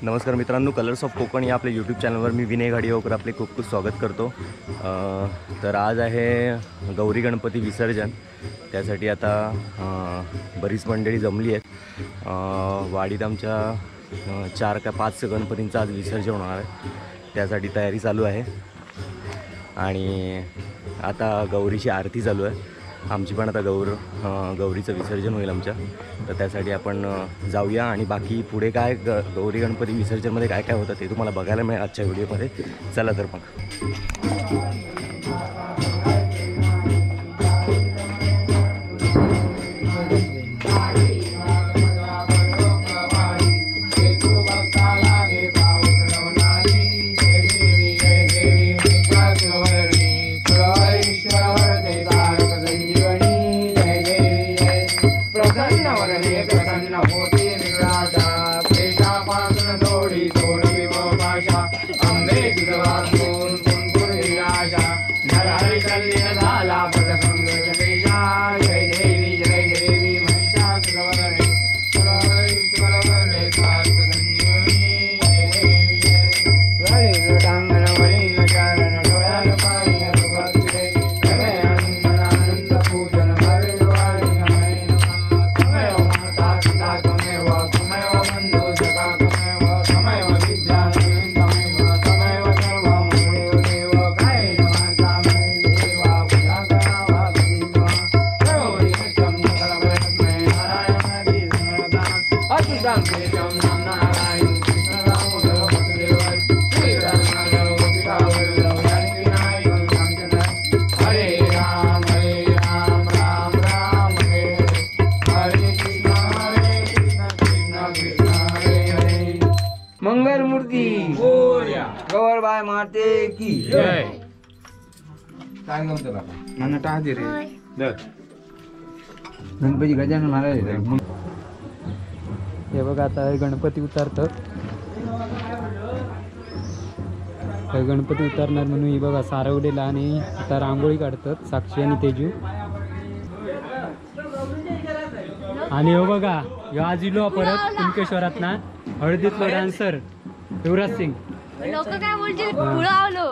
नमस्कार मित्रांनो, colours of Konkan या आपल्या यूट्यूब चॅनलवर मी विनय घाडीगावकर आपले खूप खूप स्वागत करतो। तर आज आहे गौरी गणपती विसर्जन, त्यासाठी आता बरीच मंडळी जमली आहेत। वाडीत आमच्या 4 का 5 गणपतींचं आज विसर्जन होणार आहे, त्यासाठी तयारी चालू आहे। आणि आता गौरीची आरती चालू आहे, आमची पण आता गौरीचं विसर्जन होईल आमच्या, तर त्यासाठी आपण जाऊया। आणि बाकी पुढे काय गौरी गणपती विसर्जनमध्ये काय काय होतं ते तुम्हाला बघायला मिळेल आजच्या व्हिडिओमध्ये। चला तर मग। मंगलमूर्ती गौरबाई माते की जय। काय गमतं बाबा नाना टाक दे रे गणपती गजानन महाराज। हे बघा आता गणपती उतारतात, गणपती उतारणार म्हणून ही बघा सारवलेला आणि आता रांगोळी काढतात साक्षी आणि तेजू। आणि हो बघा ह्यो आज इलो परत कुणकेश्वरात ना हळदीतलो डान्सर युवराज सिंग। लोक काय बोलतील पुळावलो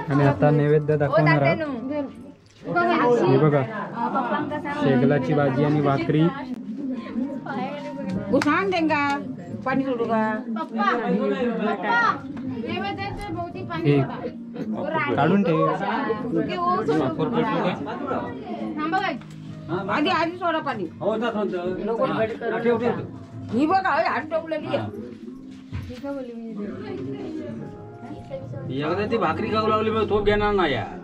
आणि आता नैवेद्य दाखवणार आहोत। हे बघा शेगलाची भाजी आणि भाकरी। पाणी सोडू का काढून ठेव आधी आधी सोडा पाणी। ही बघा हात टोपलेली एकदा ती भाकरी खाऊ लागली मग तोप घेणार नाही यार।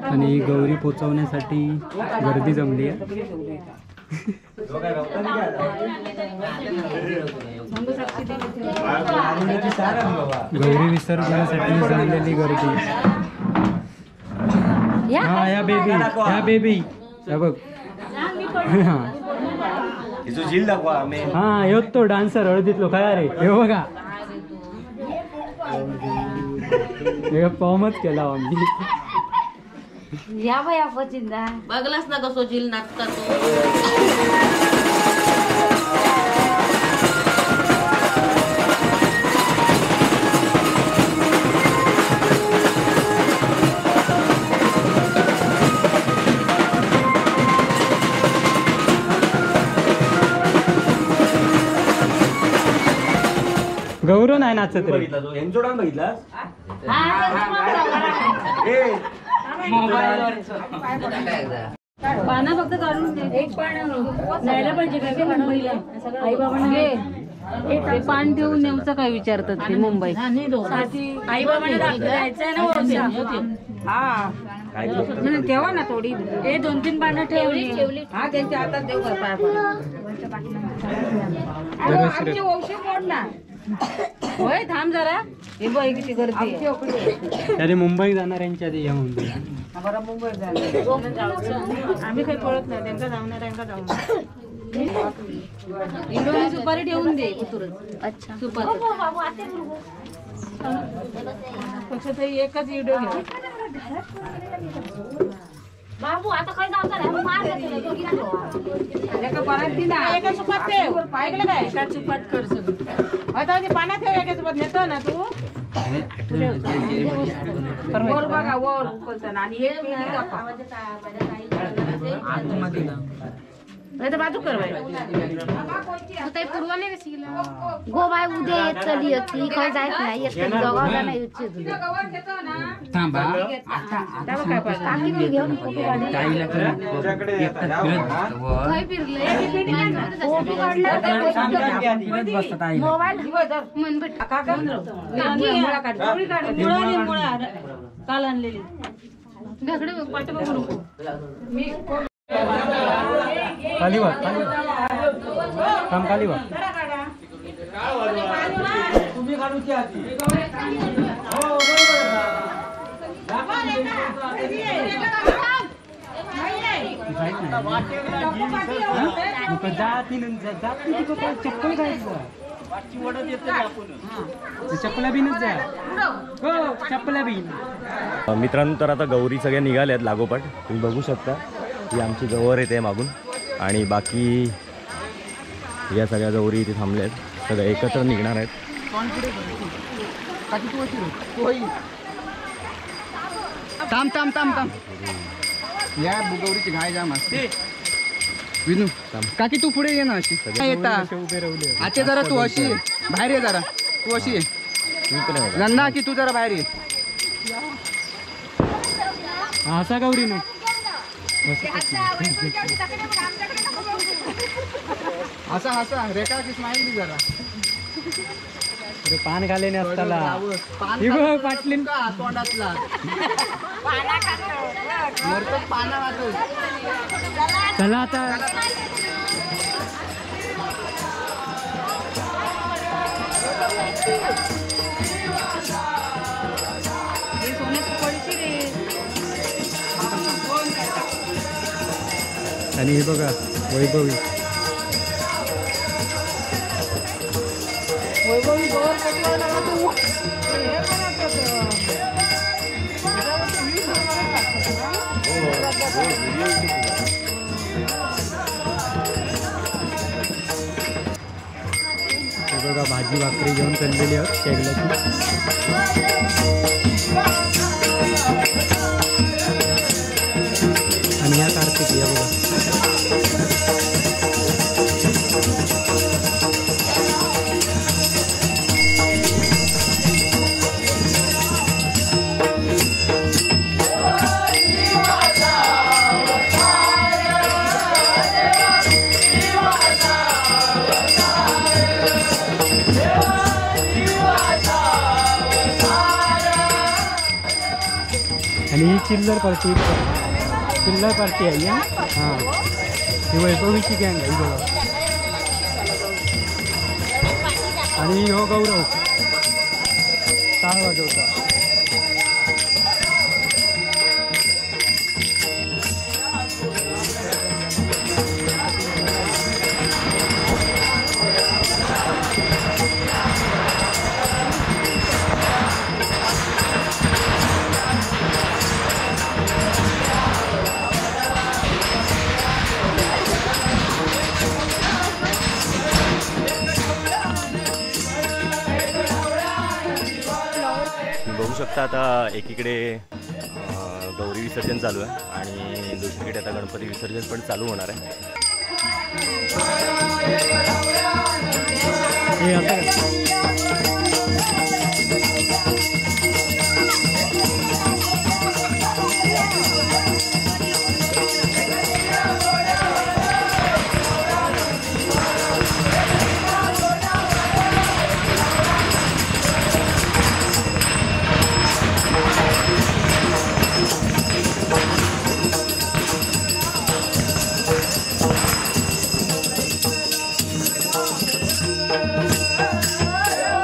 आणि गौरी पोचवण्यासाठी गर्दी जमली आहे। गौरी विसर्जनासाठी जमलेली गर्दी। हा या बेबी, या बेबी, या बघ हा ह्यो तो डान्सर हळदीतलो काय रे हे बघा फॉर्मच केला आम्ही। या बाया पचिंदा बघलास ना कसो झील नाचता तो। गौरव नाही नाचत रे। यांचो डान्स बघितलास? पाना फक्त काढून एक पान न्यायला पाहिजे काय मुंबईला आई बाबांना ते पान ठेवून नेऊचं काय विचारतात ते मुंबई आई बाबांना जायचंय ना। हा ठेवा ना थोडी हे 2-3 पानं ठेवली। हा त्यांच्या हातात देऊ का पाय पडा। आमची वंशी कोण ना होय थांब जरा, हे बघ किती गर्दी आहे. अरे मुंबई जाणाऱ्यांच्या आधी या मुंबई. बरं मुंबईत जाणार आम्ही काही पळत नाही, त्यांना जाऊन त्यांना जाऊन. इंडोनी सुपारी ठेवून दे कुतुरच. अच्छा सुपारी फक्त एकच व्हिडिओ घे. बाबू आता काय जाऊ मार एका पाण्यात दी ना, एका सुपात ठेव. ऐकलं काय? एका सुपात कर सगळं. आता ते पाण्यात ठेव, एका सुपात नेतो ना तू. वर बघा वर उकलताना आणि हे नाही तर बाजू कर बाई. गो बाय उद्या येत चली ती काय जायत नाही, येत दोघांना नाही इच्छित. थांबा आता काकी मी घेऊन फोटो काढले. काय फिरले फोटो काढला मोबाईल मुळा दे, मुळा काल आणलेली. घागडे पाठ बघू नको. खाली वा, खाली थांब, खाली वा. चप्पल काय चप्पला बीनच जा, हो चप्पला बीन. मित्रांनो तर आता गौरी सगळ्या निघाल्या आहेत लागोपाठ. तुम्ही बघू शकता ही आमची गौर येते मागून आणि बाकी या सगळ्या गौरी इथे थांबल्या आहेत. सगळ्या एकत्र निघणार आहेत. थांब थांब थांब थांब, या गौरीची घाय जाम असते. विनू काकी तू पुढे ये ना अशी. येता आते जरा तू अशी बाहेर ये, जरा तू अशी ये. नंदा की तू जरा बाहेर ये. असा गौरी ना असा हसा रेखा की स्माईल दी जरा. अरे पान खाले नाही असताला पाटलीन का तोंडातला मरतो पाना वाटत. चला आता आणि हे बघा वैभवी. वैभवी गौर कटवायला लागला तू. हे बघा भाजी भाकरी घेऊन चाललेली आहोत शेगलाची. आणि या कार्तिक या बघा. आणि ही चिल्लर पार्टी, चिल्लर पार्टी आहे या. हां ही वैभवीची गँग आहे बघा. आणि हो गौरव टाळ वाजवता. बघू शकता आता एकीकडे गौरी विसर्जन चालू आहे आणि दुसरीकडे आता गणपती विसर्जन पण चालू होणार आहे. हे आता Thank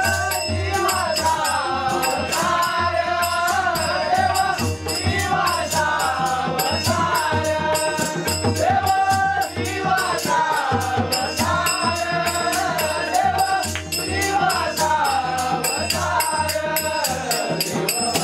देवा.